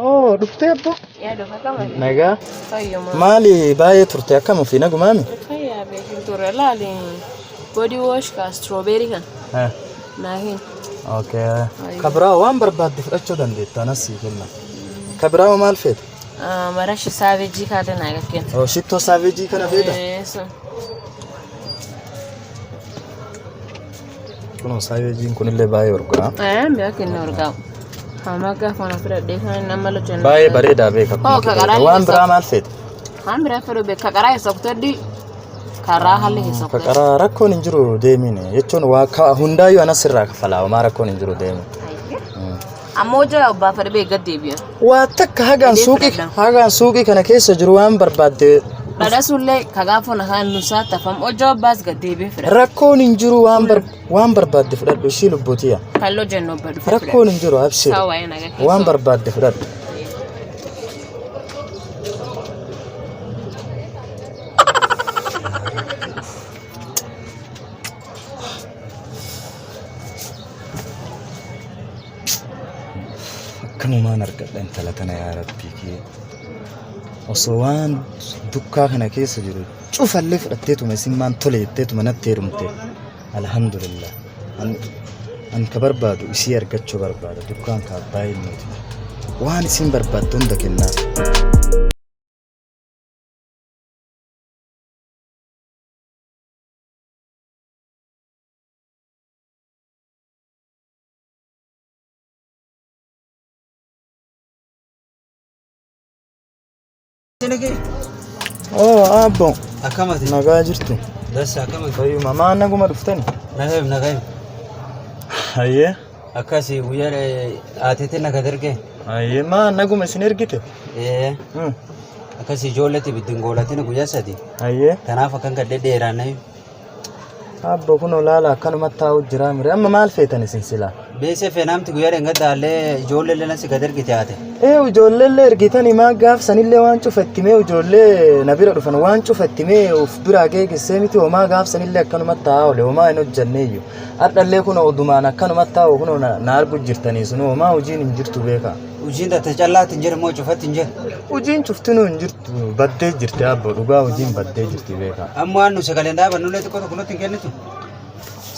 Oo, dhuftee abbo? Yaa dhufa qaba. Nagaa. Fayyuma. Maali baay'ee turte akkam ofii nagumaami? Fayyaa beekin turre laali. Body wash ka strawberry kan naa hin. Okay. Ka biraa waan barbaadde fudhachuu dandeetta anas sii kenna. Ka biraa maal feeta? Marashi saavejii kaate naa kenna. Oo, shittoo saaveejii kana feeta? Sun. Kunoo saaveejiin kunillee baay'ee urgaa'a. Mi'a kenna urgaa'u. Hamaa gaafa na fudhadhee kan nama lojan. Baay'ee bareedaa beeka. Oo, ka qaraa Waan biraa maal feeta? Waan biraa fedhu beeka. Ka qaraa keessa kutadhi. Karaa haalli keessa Ka kutadhi. qaraa rakkoon hin jiru deemiin jechuun waa hundaayyuu anas irraa kafalaa homaa rakkoon hin jiru deemi. Ammoo hojii abbaa fedhe beeka deebi'a. Waa takka hagaan Fedhee suuqii fudhadha. hagaan suuqii kana keessa jiru waan barbaadde Dhadhasullee ka gaafa na kaan nusaa tafam hojii abbaas gad deebi'ee fedha. Rakkoon hin jiru waan barbaadde fudhadhu ishii lubbuutiya. Kan lojan obba dhufe. Rakkoon hin jiru abshir. Saa waa'ee nagaa keessa. Waan barbaadde fudhadhu. Akkanumaan argadha intala tana yaa rabbii kee. Osoo waan dukkaa kana keessa jiru cufallee fudhatteetuma isin maan tole jetteetuma natti heerumte. Alhamdulillah. An ka barbaadu isii argachuu barbaada dukkaan ka abbaa ilmooti. Waan isin barbaaddu hunda kennaaf. Oo abbo Akkamati? Nagaa jirtu. Dassa akkamati? Fayyuma maa naguma dhuftani? Nagayim nagayim. Hayyee. Akkasi guyyaa aateetiin naga dargee. Hayyee maa naguma isin ergite? Ee akkasi ijoolleetti ibiddi hin goolatin guyyaa sadi. Hayyee. Kanaaf akkan gadhee dheeraannee. Abbo kunoo laala akkanumatti taa'u jira mire amma maal feetan isin silaa? Beesee feenaamti guyyaa dheengadda illee ijoollee illee nasi gad ergite haate. Ee ijoollee illee ergitanii maa gaaf sanillee waan cufa itti mee ijoollee na bira dhufan waan cufa itti mee of biraa geegessee miti homaa gaaf sanillee akkanumatti taa'aa oole homaa hin hojjanneeyyu. Har'allee kunoo odumaan akkanumatti taa'u kunoo na argu jirtanii sun homaa hojiin hin jirtu beekaa. Hojiin tatte callaatti hin jiru moo cufatti hin jiru? Hojiin cuftinuu hin jirtu baddee jirti abbo dhugaa hojiin baddee jirti beekaa. Amma waan nu sagaleen dhaabannu illee xiqqoo tokko nutti hin kennitu.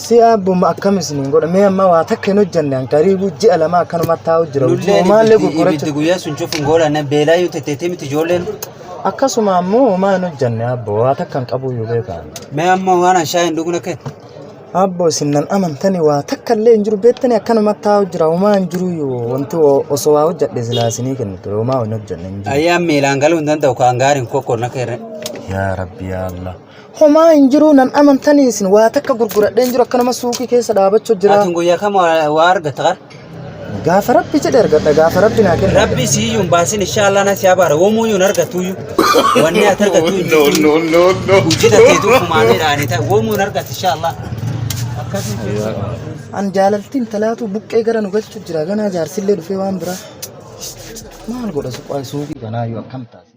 Si abbo akkam isiniin godha mee amma waa takka hin hojjanne an kariibuu ji'a lama akkanumatti taa'u jira hojii Nulleen homaallee ibiddi gurguracha guyyaa sun cufu hin goolanne beelaayyuu tetteetii miti ijoolleen. Akkasuma ammoo homaa hin hojjanne abbo waa takka hin qabuyyuu beekaa. Mee amma waan an shaayii hin dhugne kee. Abbo isin nan amantani waa takka illee hin jiru beektani akkanumatti taa'u jira homaa hin jiru wanti osoo waa hojjadhe silaa isinii kennu ture homaa hin hojjanne hin jiru. Ayyaan miilaan galuu hin danda'u kaan gaariin kokkoon akka irra. Yaa Rabbi yaa Allah. Homaa hin jiru nan amantani isin waa takka gurguradhee hin jiru akkanuma suuqii keessa dhaabachuu jira. Atin guyyaa kam waa argatta qara? Gaafa Rabbi jedhe argadha gaafa Rabbi naa kenna. Rabbi siyyuu hin baasin inshaallah na si abaara womuyyuu hin argattuyyuu. Wanni ati argattu hin No, jirtu. no, no, no. Hojii tatteetu fumaanii ta'e womuu hin argattu inshaallah. Akkasii. An jaalaltiin talaatu buqqee gara nu galchu jira ganaa jaarsillee dhufee waan biraa. Maal godha suqaa suuqii kanaayyuu akkam taasi.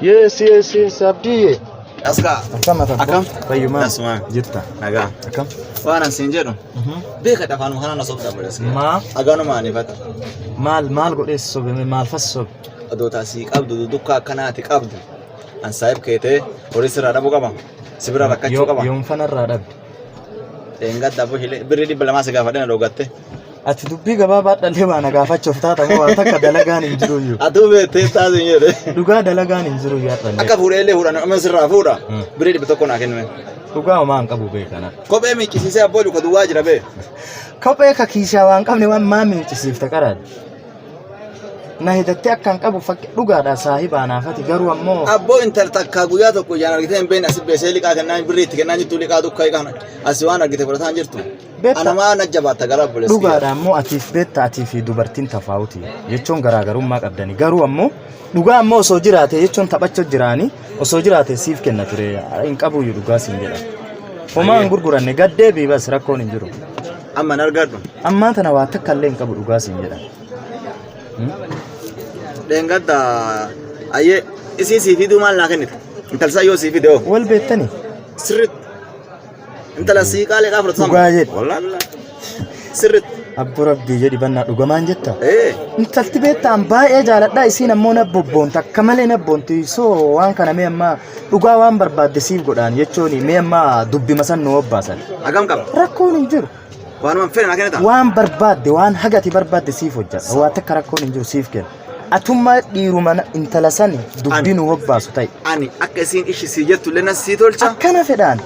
Yes, yes, yes, Abdii. Askaa. Akkam ati Akkam? Fayyumaa. Asuma. Jirta. Nagaa. Akkam? Waan an siin jedhu. Beeka afaanuma kanaan na sobda bulees. Maa? Agaanuma anifata. Maal maal godhee si sobe maal fas sobe? Odoo taasii qabdu dudukkaa akkanaati qabdu. An saayib keetee horii sirraa dhabuu qaba. Si bira rakkachuu qaba. Yoom fanarraa dhabde? Dheengadda abbo shilee birrii 200 si gaafadhe na dhogatte. Ati dubbii gabaabaa dhallee waa na gaafachuuf taata moo waan takka dalagaan hin jiru iyyuu. Atuu beektee taasiin jedhe. Dhugaa dalagaan hin jiru iyyuu har'allee. Akka fuudhee illee fuudhan amma sirraa fuudha. Birrii 100 naa kennume. Dhugaa homaa hin qabu beekana. Kophee miiccisiisee abboo luka duwwaa jira bee. Kophee ka kiishaa waan qabne waan maa miiccisiifta qaraadha. Na hidattee akka hin qabu fakki dhugaadha saahibaa naafati garuu ammoo. Abboo intal takkaa guyyaa tokko ijaan argitee hin beekne asi beesee liqaa kennaa birrii itti kennaa jirtu liqaa dukkaa kana asi waan argite fudhataa hin jirtu. Beekta. Ana maa na jabaatta gara obboleessa kiyya. Dhugaadha ammoo atiif beekta atii fi dubartiin tafaawuti jechuun garaagarummaa qabdani garuu ammoo dhugaa ammoo osoo jiraate jechuun taphacha jiraani osoo jiraate siif kenna ture hin qabuyyuu dhugaa siin jedha. Homaa hin gurguranne gad deebii bas rakkoon hin jiru. Amma hin argadhu. Ammaa tana waa takka illee hin qabu dhugaa siin jedha. Dheengadda ayyee isii sii fiduu maal naa kennite? Intalsaa yoo sii fide hoo? Wal beektani? Sirriitti. Intala sii qaalee qaa fudhatu. Dhugaa jedhi. Wallaahi billaahi. Sirriitti. Abbo Rabbii jedhi bannaa dhugamaan jetta. Ee. Intalti beektaan baay'ee jaaladha isiin ammoo na bobboonta akka malee na boonti soo waan kana mee ammaa dhugaa waan barbaadde siif godhaan jechuun mee ammaa dubbima san nu obbaasan. Hagam qaba? Rakkoon hin jiru. Waanuma fedhe naa kennita? Waan barbaadde waan hagati barbaadde siif hojjedha. Waa takka rakkoon hin jiru siif kenna. Atummaa dhiiruma intala sani dubbii nu hobbaasu ta'e. Ani akka isiin ishi sii jettu illee nas sii tolcha. Akkana fedhaan.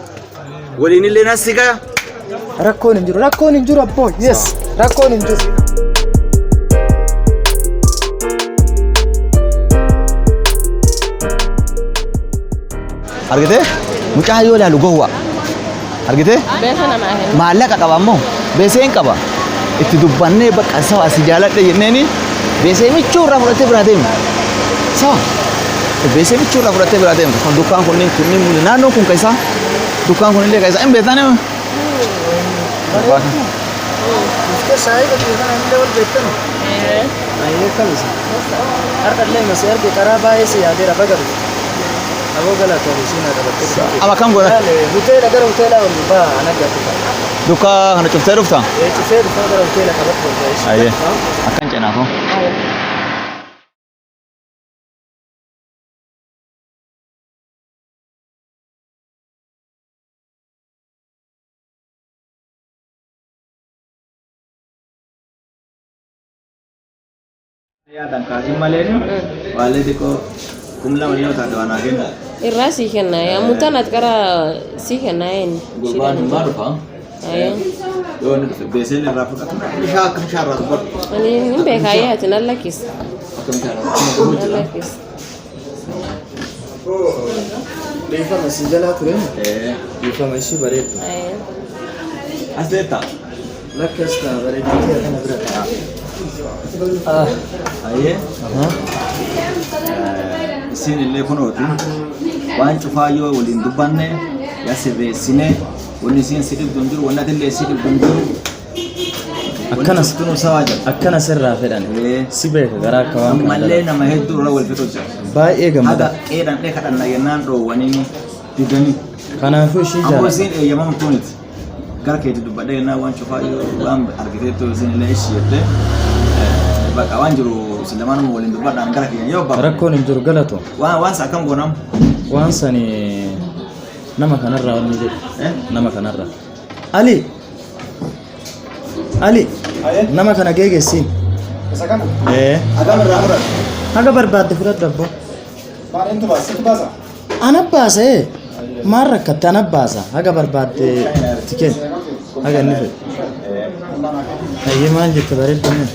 Waliin illee nas si gaya. Rakkoon hin jiru. Rakkoon hin jiru abboo. Yes. Rakkoon hin jiru. Argitee? Mucaa yoo ilaalu gowwa. Argitee? Beesa namaa kenna. Maallaqa qaba ammoo beesee hin qaba. Itti dubbannee bakka sawa si jaaladhe jenneeni beesee michuu irraa fudhatee biraa deema. Sawa beesee michuu irraa fudhatee biraa deema. Kun dukkaan kunniin kunniin muli naannoon kun ka isaa dukkaan kun illee ka isaa hin beektan nama. Dhuftee saayiba kee kana illee wal beektanu. Ayyee kamisa. Har'a illee masi arge karaa baay'ee si yaadeera baga dhufe. Aboo galatoomii siin haa qabattee dhufte. Ama kam godha? Laale hoteela gara hoteelaa ol baa ana garte. Dukkaa kana cuftee dhufta? Ee cufee dhufaa gara hoteela qabadhu ol ba'e. Ayyee. Akkan cenaafoo. Yaadan kaasin malee waalee xiqqoo 2000 yoo taate waan haa kennu. Irraa sii kenna yaa mutaan ati qara sii kenna een. Gurbaan hin maa dhufa. Ayee. Yoo inni dhufe beeseen irraa fudhatu. Bishaa akka bishaa irraa dubbadhu. Ani hin beekaa yaa ati nan lakkisa. Akka bishaa irraa dubbadhu. Nan lakkisa. Dhiifama si jalaa ture. Dhiifama ishii bareeddu. Ayee. As deettaa? Lakki as ta'a bareedduu kee kana bira ta'a. Ah. Ayyee. Isiin illee kunooti waan cufaa yoo waliin dubbanne yaa sirreessine wanni isiin si dhibdu hin jiru wanni ati illee si dhibdu hin jiru. Akkana Tunu sawaa jira. akkana sirraa fedhan. Ee. Si beeka garaa akka waan kana Ammallee dalagu. nama hedduu irra wal fixu jira. Baay'ee gammada. Haga qeedhandhee kadhanna jennaan dhoowwanii didanii. Kanaafuu ishii Ammoo jaalladha. isiin eeyyamamtuu miti. Gara keetti dubbadhee jennaan waan cufaa yoo waan argiteettu isin illee ishi jettee bakka waan jiru isin lamaanuma waliin dubbadhaan gara keenya yoo bakka. Rakkoon hin jiru galatu. Waan waan sa akkam goonam? Waan sani nama kanarraa wanni jedhu. Nama kanarraa. Ali! Ali! Nama kana geegessiin. Isa kana? Ee. Hagam irraa fudhadhu? Haga barbaadde fudhadhu abboo. Maal eenyutu baasa? Situ baasa? Ana baasa ee. Maal rakkatte ana baasa. Haga barbaadde itti kenni. Haga inni fedhe. Hayyee maal jette bareeddu mee?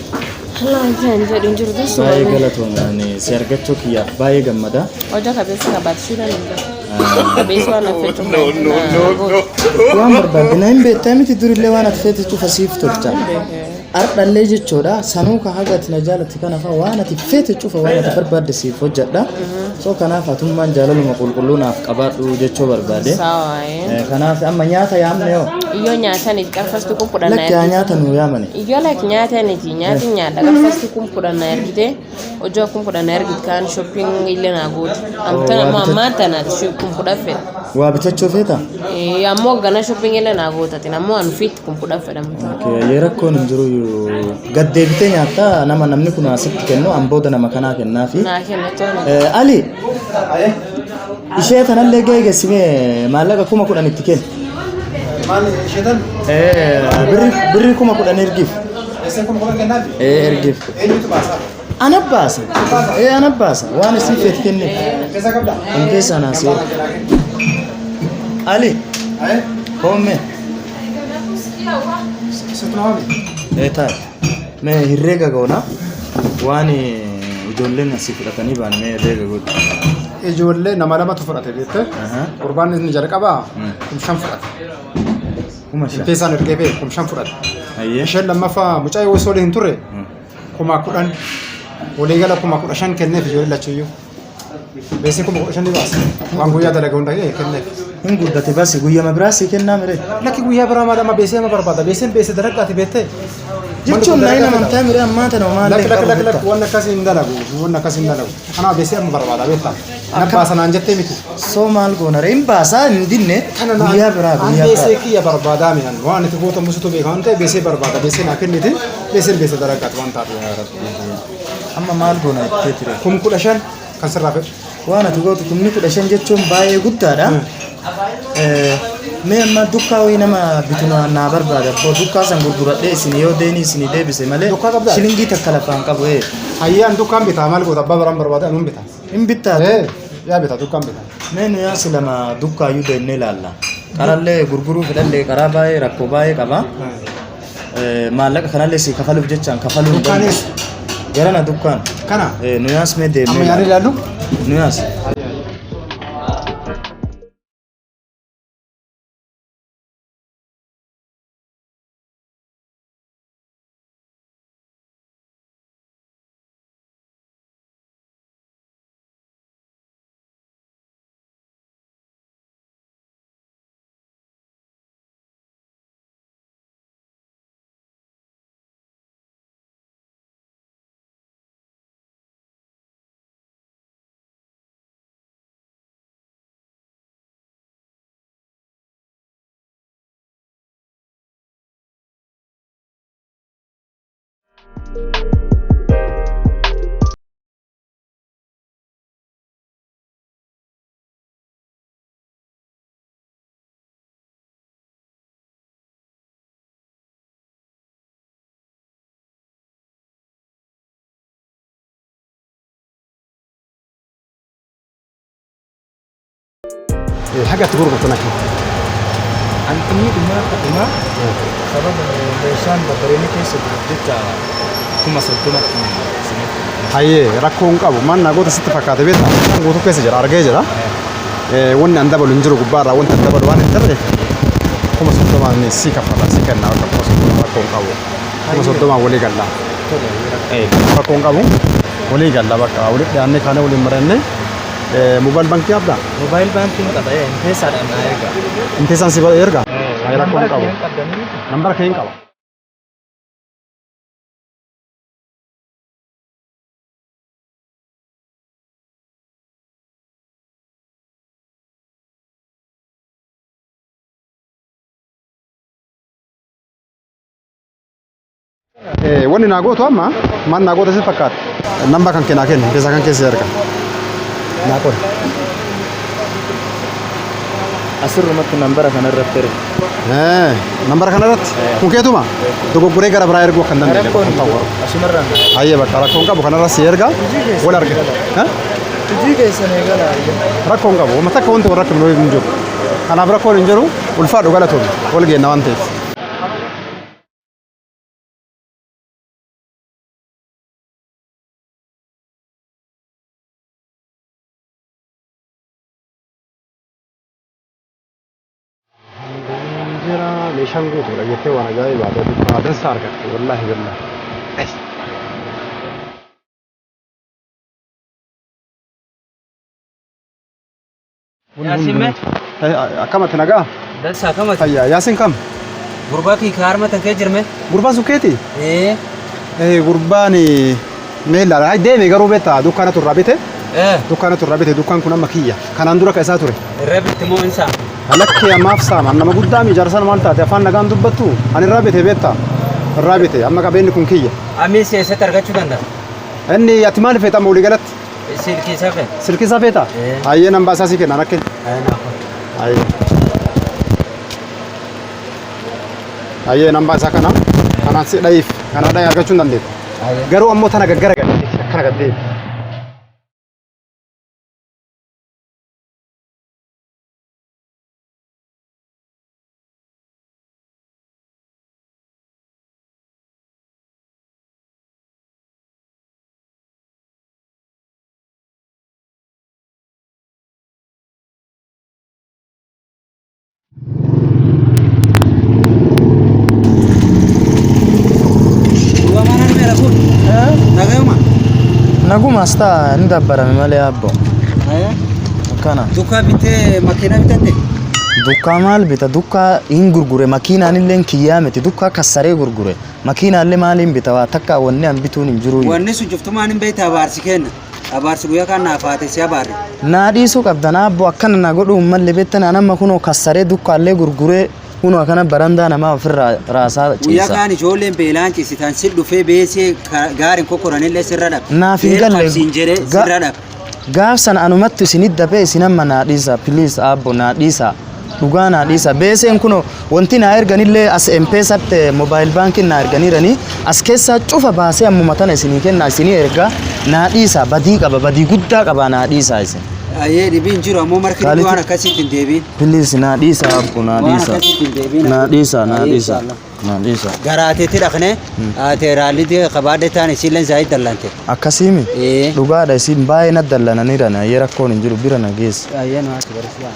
Wanti ani jedhu hin jiru tasuma. Baay'ee galatoomna ani si argachuu kiyyaaf baay'ee gammada. Hojii qabeessa qabaate shida hin jiru. Qabeessa waan affeetu. No no no. Waan barbaadde na hin beektaa miti durillee waan ati feete cufa siif tolcha. Ardhallee jechuudha sanuu ka haga ati na jaalatte kana fa'a waan ati feete cufa waan ati barbaadde siif hojjedha. So kanaaf atummaan jaalaluma qulqulluu naaf qabaadhu jechuu barbaade. Sawa eh. Kanaaf amma nyaata yaamne hoo? Iyyoo nyaataniif qarfasti kun kudhan na Lakki haa ergite. nyaata nuu yaamani. Iyyoo lakki nyaataniiti nyaati nyaadha qarfasti kun kudhan na ergite hojii kun kudhan na ergite kaan shopping illee naa goote. Amtan waa ammoo bitat- ammaa tana kun kudhan fedha. Waa bitachuu feeta? Ammoo gana shopping illee naa gootatin ammoo an ofiitti kun kudhan fedha. Okay, rakkoon hin jiru gad deebitee nyaattaa nama namni kun asitti kennu an booda nama kanaa kennaafi. Naa kenna toona. Ali ishee tanallee geegessimee maallaqa 10,000 itti kenni. Maal ishee tan? Birrii 10,000 ergiif. Eesseen 10,000 kennaafi? Ergiif. Eenyutu baasa? Ana baasa. Ana baasa. Waan isin feet kenniif. Keessa qabdaa? Hin keessaa naa seera. Ali. Hoomme. Situ nama miti. Ee taa'e. Mee herreega goona. Waan ijoolleen asii fudhatanii ba'an mee herreega godhu. Ijoollee nama lamatu fudhate beekte. Gurbaan inni jalqabaa 5,000 fudhate. 5,000. Impeesaan ergee bee 5,000 fudhate. Hayyee. Isheen lammaffaa mucaa yoo osoo hin turre 10,000 waliigala 15,000 kenneef ijoollee lachuyyuu. Beesii 15,000 ni baasa. Waan guyyaa dalaga hunda kenneef. Hin guddate basi guyyama biraa sii kennaa mire. Lakki guyyaa biraa maal amma beesii amma barbaada. Beesiin beesii dalagaati beektee. Jechuun na hin amantaa miree ammaa tana Lakki maallee lakki qabu lakki lakki beektaa. waan akkasii hin dalagu waan akkasii hin dalagu. Anaa beesee amma barbaada beektaa. Na baasa naan jettee miti. Soo maal goona ree hin baasaa hin dinne guyyaa biraa An guyyaa beesee biraa. kiyya barbaadaa mi an waan itti gootamu situ beeka waan ta'eef beesee barbaada beesee naa kenniti beeseen beesee dalagaatu waan taate. Amma maal goona jettee ture. 15,000 kan sirraa fedhu. Waan ati gootu 15,000 jechuun baay'ee guddaadha. Mee amma dukkaa wayii nama bitu naa barbaada. Abboo dukkaa san gurguradhee isin yoo deeni isin deebise malee Dukkaa qabdaa? shilingii takka lafaan qabu. Hayyaan dukkaan bitaa maal goota abbaa biraan barbaada anuun bitaa. Hin bittaatu. Yaa bitaa dukkaan bitaa. Mee nu yaasi lama dukkaayyuu deemnee ilaalla. Qarallee gurguruu fedhallee karaa baay'ee rakkoo baay'ee qaba. Maallaqa kanallee si kafaluuf jechaan kafaluu hin Dukkaanis? danda'u. Garana dukkaan. Kana Nu yaas mee deemnee amma yaadni ilaalla. ilaallu. Nu yaas. Haga itti gurgurtu na himi. Antinni dhumaa dhumaa sababa meeshaan babbareedni keessa jiruuf jecha 30,000tti isinitti. Hayyee rakkoo hin qabu maal naa goota sitti fakkaate beektaa guutuu keessa jira argee jira. Wanni an dabalu hin jiru gubbaarraa wanti an dabalu waan hin jirreef 30,000 si kaffala si kenna bakka 30,000 rakkoo hin qabu. 30,000 walii galla. Rakkoo hin qabu walii galla bakka walitti dhiyaannee kaanee waliin marannee mobile baankii qabdaa? Mobile baankiin qaba M-Pesaadhaan naa erga. M-Pesaan si erga? Rakkoo hin qabu. Nambara kee hin qaba. Wanni naa gootu amma maal naa goota si fakkaata? Nambaa kan kee naa kenni keessaa kan keessa erga. Naa qori. Asirrumatti nambara kanarratti erga. Nambara kanarratti kun keetuma dogoggoree gara biraa erguu akka hin dandeenye Rakkoon kun ta'u. asumarraan na erga. Hayyee bakka rakkoon qabu kanarra si erga wal arga. Hojii keessan eegala. Rakkoon qabu wama takka wanti wal rakkifnu hin jiru. Kanaaf rakkoon hin jiru ulfaadhu galatoomi wal geenna waan ta'eef. Jira meeshaan guutuudha jettee waan ajaa'ibaa dukkaa dansaa argatte wallaahi billaahi. Yaasin mee? Akkamatti nagaa? Dansaa akkamatti? Fayyaa Yaasin kam? Gurbaa kii ka harma tan kee jirme? Gurbaan sun keeti? Ee. Gurbaan mee ilaala. Ay deeme garuu beektaa dukkaana turraa bite. Ee. Dukkaana turraa bite dukkaan kun amma kiyya. Kanaan dura ka isaa ture. Irra bitte moo insa? Lakkee ammaaf saama. Nama guddaa mi jaarsan maal taate afaan nagaan dubbattu? Ani irraa bite beektaa? Irraa bite amma qabeenyi kun kiyya. Amiin si eessatti argachuu danda'a? Inni ati maal feeta amma walii galatti? Silkii isaa feeta. Silkii isaa feeta? Ee. Hayyee nambaa isaa sii kenna rakkee. Hayyee. Hayyee nambaa isaa kana kanaan si dhahiif kana dhahi argachuu hin dandeettu. Garuu ammoo tana gaggara gaddeebi akkana gaddeebi. Naguma as ta'a hin dabbarame malee abbo. Akkana. Dukkaa bittee makiinaa bitatte? Dukkaa maal bita? Dukkaa hin gurgure, makiinaan illee kiyyaa miti, dukkaa kassaree gurgure. Makiinaallee maaliin bita? Waa takka wanni an bituun hin jiru. Wanni sun cuftumaan hin beekta abaarsi kenna. Abaarsi guyyaa kan naaf haate si abaarre. Naa dhiisuu qabda naa abbo, akkana na godhuu hin malle beektan. An amma kunoo kassaree dukkaallee gurguree kunoo akkana barandaa namaa ofirraa raasaa Guyyaa ciisa. kaan ijoolleen beelaan ciisitan si dhufee beesee gaariin kokkoranillee sirra dhabe. Naaf hin Beela galle. qabsiin jedhee sirra dhabe. Gaaf sana anumatti isinit dafee isin amma naa dhiisa, please abbo, naa dhiisa, dhugaa naa dhiisa. Beeseen kunoo wanti naa erganillee as M-Pesatti mobile bankiin naa erganiiranii as keessaa cufa baasee ammuma tana isinii kenna, isinii ergaa. Naa dhiisa, badii qaba, badii guddaa qaba, naa dhiisa isin. Ayyee, dhibiin jiru ammoo marki Kaalitti- waan akkasitti hin deebiin. Please naa dhiisa abbo, naa Waan dhiisa. akkasitti hin deebiin. Naa dhiisa, naa Ayyee, dhiisa. inshallah. Naa dhiisa. Garaateetti dhaqnee ate raallitti qabaadhe taan isiilleen zaayit dallante. Akkasiimi? Ee. Dhugaadha, isin baay'ee na dallananiiran. Ayyee, rakkoon hin jiru, bira na geessa. Ayyee, nu haati barsiisaa.